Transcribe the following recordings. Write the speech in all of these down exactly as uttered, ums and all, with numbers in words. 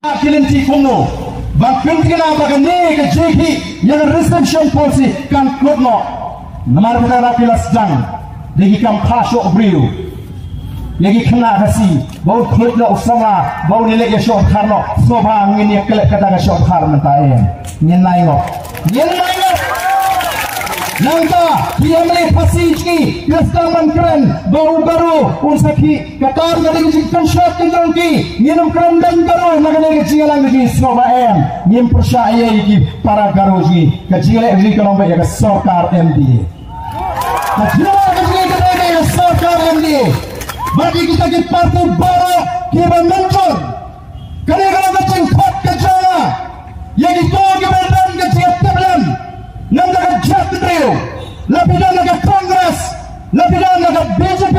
Ki lynti kumno ban pynthikna ba kane ka jingkhih ïa ka reservation policy kan kut noh. Namar kata ki la sdang da ki kam kha shoh briew ïa ki khynnah Khasi ba un khluit noh u samla ba un ïaleh ïa shoh dkhar noh. Sngewbha ngin ïa klet kata ka shoh dkhar mynta em? Ngin nai ngop, ngin nai ngop. Nangta ki M L A Khasi ki la sdang ban kren ba u Garo un sa khih. Kata ka dei ka jingpynshai ka jong ki. Ngin ym kren beiñ Garo na kane ka jingïalang ka jong ngi, sngewbha em? Ngim pyrshah ïa ki para Garo jong ngi. Ka jingleh jong ngi ka long beit ïa ka sorkar M D A. Ka jingleh ka jong ngi ka dei beit ïa ka sorkar M D A. Bad ïa kita ki parti baroh kiba mynjur. Kane ka long ka jingkhot ka jong nga ïa kito kiba don ka jingïatiplem na ka jaitbynriew, la phi don na ka Congress, la phi don na ka B J P,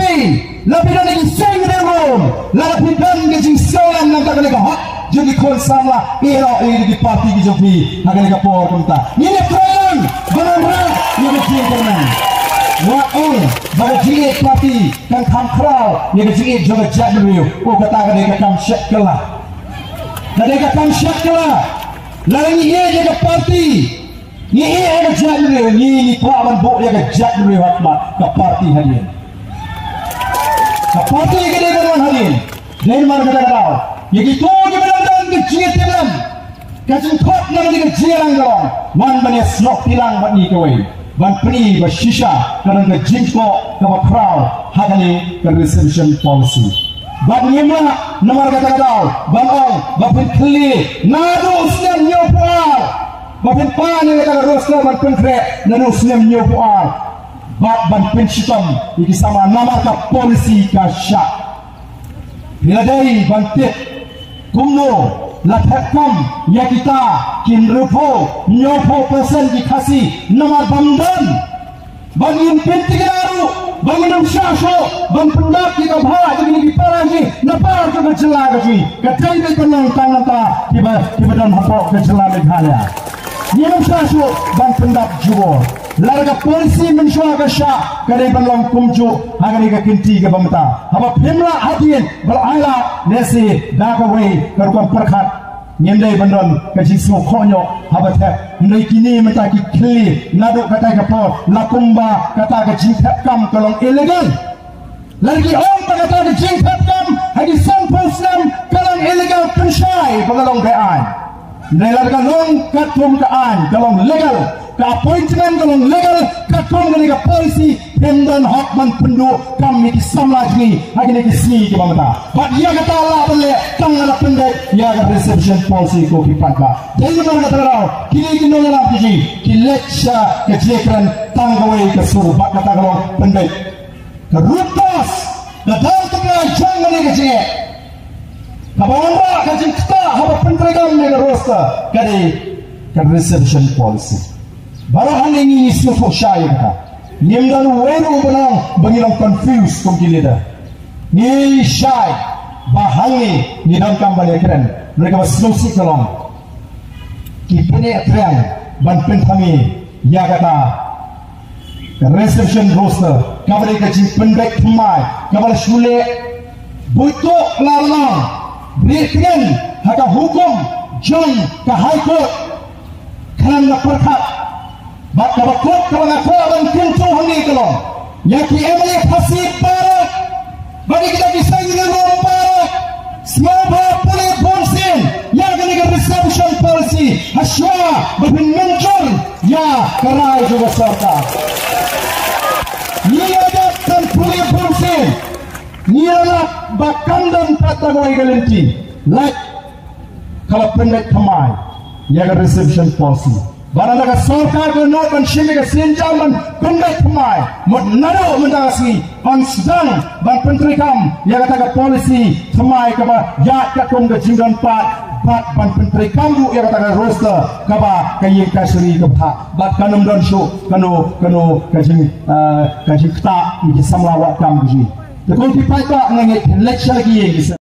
la phi don na ki seng riewlum, la phi don ka jingsngewlem na ka, na ka hok jong ki khun samla, ïa ki parti ki jong phi ha kane ka por kumta. Ngin ïa trei lang ban wanrah ïa ka jingkyrmen. Wat ong ba ka jingïeit parti kan kham khraw ïa ka jingïeit jong ka jaitbynriew. Oh, kata ka dei ka kam shet kylla. Ka dei ka kam shet kylla. Lada ngi ïeit ïa ka parti, ngi ïeit ïa ka jaitbynriew, ngi, ngi kwah ban buh ïa ka jaitbynriew ha khmat ka parti hadien. Ka parti ka dei ban wan hadien. Dei namar kata ka daw ïa kito kiba dang don ka jingïatiplem, ka jingkhot na ka jingïalang ka long wan ban ïasnoh tilang bad ngi kawei ban pyni ba shisha ka don ka jingkoh kaba khraw ha kane ka reservation policy. Bad ngim lah namar kata ka daw ban ong ba phin khlieh naduh u snem hynñiewphew ar, ba phin pan ïa kata ka roster ban pynkhreh naduh u snem hynñiewphew ar bad ban pynshitom ïa ki samla namar ka policy ka shah. Phi la dei ban tip kumno la thep kam ïa kita ki hynriewphew, hynñiewphew percent ki Khasi namar bym don. Ba ngin pynthikna ruh ba ngin ym shah shuh ban pyndap ïa ka bha jong kine ki para jong ngi na baroh ka jylla ka jong ngi. Ka dei ban pynlong tang nangta kiba, kiba don hapoh ka jylla Meghalaya. Ngin ym shah shuh ban pyndap jubor. Lada ka policy mynshuwa ka shah, ka dei ban long kumjuh ha kane ka kynti kaba mynta. Haba phim lah hadien, ba la ai lad, lehse da kawei ka rukom pyrkhat ngim dei ban don ka jingsngewkhohñiuh haba thep. Hynrei kine mynta ki khlieh naduh katai ka por, la kumba kata ka jingthep kam ka long illegal. Lada ki ong ba kata ka jingthep kam ha ki sanphew snem ka long illegal, pynshai ba ka long beaiñ. Hynrei lada ka long katkum ka aiñ, ka long legal, ka appointment ka long legal, katkum kane ka policy, phim don hok ban pynduh kam ïa ki samla jong ngi ha kine ki sngi kiba mynta. Bad ïa kata lah ban leh tang lada pynbeit ïa ka reservation policy, ko ki paidbah. Dei namar kata ka daw kine ki nongïalam ki jong ngi ki leit sha ka jingkren tang kawei ka sur, bad kata ka long pynbeit. Ka root cause, ka dang tynrai jong kane ka jingeh, kaba wanrah ka jingktah haba pyntreikam ïa ka roster, ka dei ka reservation policy. Baroh hangne ngi sngewthuh shai ïa kata. Ngim don uwei ruh uba long ba ngi long confused kum ki leader. Ngi shai ba hangne ngi donkam ban ïakren. Hynrei kaba sngewsih ka long ki pynïaid triang ban pynthame ïa kata ka reservation roster, kaba dei ka jingpynbeit thymmai kaba la shu leh buit tuh la long rieh tngen ha ka hukum jong ka High Court. Khlem da pyrkhat, bad kaba kut kaba nga kwah ban kyntu hangne ka long ïa ki M L A Khasi baroh, bad ïa kita ki seng riewlum baroh, sngewbha pule bunsien ïa kane ka reservation policy hashwa ba phin mynjur ïa ka rai jong ka sorkar. Ngi la dep ban pule bunsien, ngi la lap ba kam don pat tang kawei ka lynti. Lait ka la pynbeit thymmai ïa ka reservation policy. Bad lada ka sorkar ka nud ban shim ïa ka sienjam ban pynbeit thymmai, mut naduh mynta ka sngi yn sdang ban pyntreikam ïa kata ka policy thymmai kaba ïaid katkum ka jingdon paid bad ban pyntreikam ruh ïa kata ka roster kaba ka ïing kashari ka bthah bad kan ym don shuh kano kano ka jing, eh, ka jingktah ïa ki samla wad kam ka jong ngi. Te ko ki paidbah, nga ngeit leit sha la ki ïing ki sem.